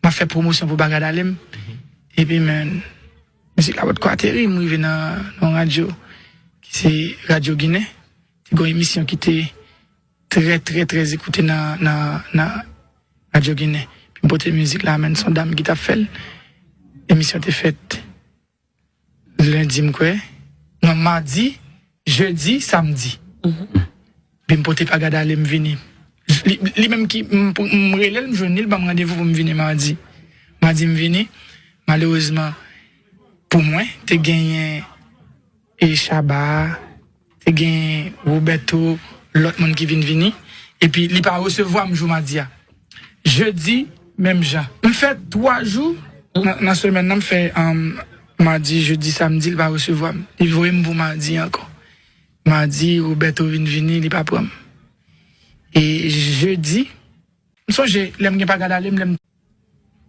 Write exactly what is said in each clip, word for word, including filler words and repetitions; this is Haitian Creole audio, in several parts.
m ap fè pwomosyon pou Bagad Ale m. Epi, men, mizik la potko ateri, m rive nan, nan yon radyo, ki se Radyo Ginen. Te gen yon emisyon ki te trè, trè, trè ekoute nan, nan, nan Radyo Ginen. Epi m pote mizik la, men, se yon dam ki t ap fè l. Emisyon te fèt lendi, m kwè. Non, madi, jedi, samdi. Epi m pote Bagad Ale m vini. Li, li menm ki, m, m rele l, m jwenn li, l ban m randevou pou m vini madi. Madi m vini, malerezman, pou mwen, te genyen e Shabba, te gen Roberto, lòt moun ki vin vini. Epi li pa resevwa m jou madi a. Jedi, menm jan. M fè twa jou nan, nan semèn nan, m fè, um, madi, jedi, samdi, li pa resevwa m. Li voye m pou madi ankò. Madi, Roberto vin vini, li pa pran m. E jedi, m sonje, lè m gen Bagad Ale m, lè m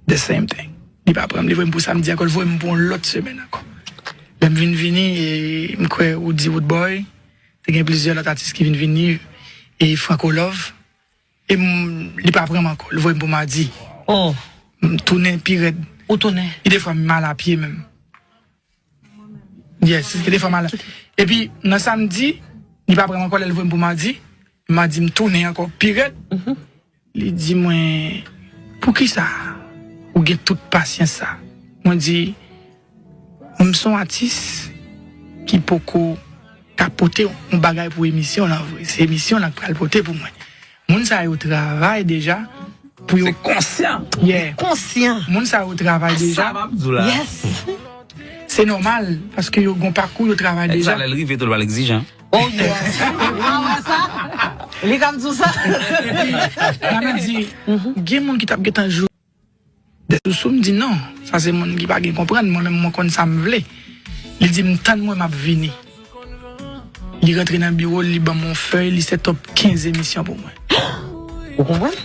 the same thing. Li pa pran m, li voye m pou samdi ankò, li voye m pou yon lòt semèn ankò. Lè m vin vini, e m kwè Roody Roodboy, te gen plizyè lòt atis ki vin vini, e Franco Love. E m, li pa pran m ankò, li voye m pou madi. Oh, M tounen pi rèd. Ou tounen. E defwa, m al a pye menm. Yes, e defwa, m al. Epi, nan samdi, li pa pran m ankò, lè l voye m pou madi. Madi, m tounen ankò pi rèd. Li di mwen, "Poukisa ou gen tout pasyans sa?" Mwen di, "M se yon atis ki poko ka pote yon bagay pou emisyon lan vre. Se emisyon lan k pral pote pou mwen." Moun sa yo travay deja pou yo Se konsyan. Yeah. Konsyan. Moun sa yo travay deja. Sa m ap di w la. Yes. Se nòmal, paske yo gon pakou, yo travay Sa deja. Lè l rive tou, l pral egzijan. Oh yes. Ah wè sa? Li ka m di w sa? Nan men di, gen moun ki t ap gentan jou de sousou, m di non, sa se moun ki pa gen konprann, mwen menm mwen konn sa m vle. Li di m tann mwen m ap vini. Li rantre nan biwo l, li ban m yon fèy, li set up kenz emisyon pou mwen. Ou konprann?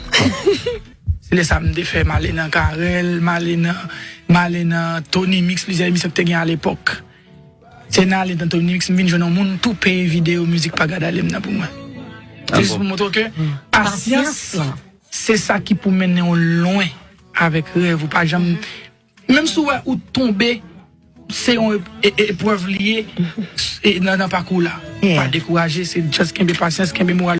Se lè sa m te fè m ale nan Carel, m ale nan, m ale nan Tony Mix, plizyè emisyon ki te gen alepòk. Se nan ale nan Tony Mix, m vin jwenn yon moun tou peye videyo mizik Bagad Ale m nan pou mwen. Se jis pou montre w ke pasyans, se sa ki pou mennen w lwen avèk rèv ou. Pa janm, menm si w wè ou tonbe, se yon e- e- eprèv li ye e nan, nan pakou w la. Pa dekouraje, se just kenbe pasyans, kenbe moral.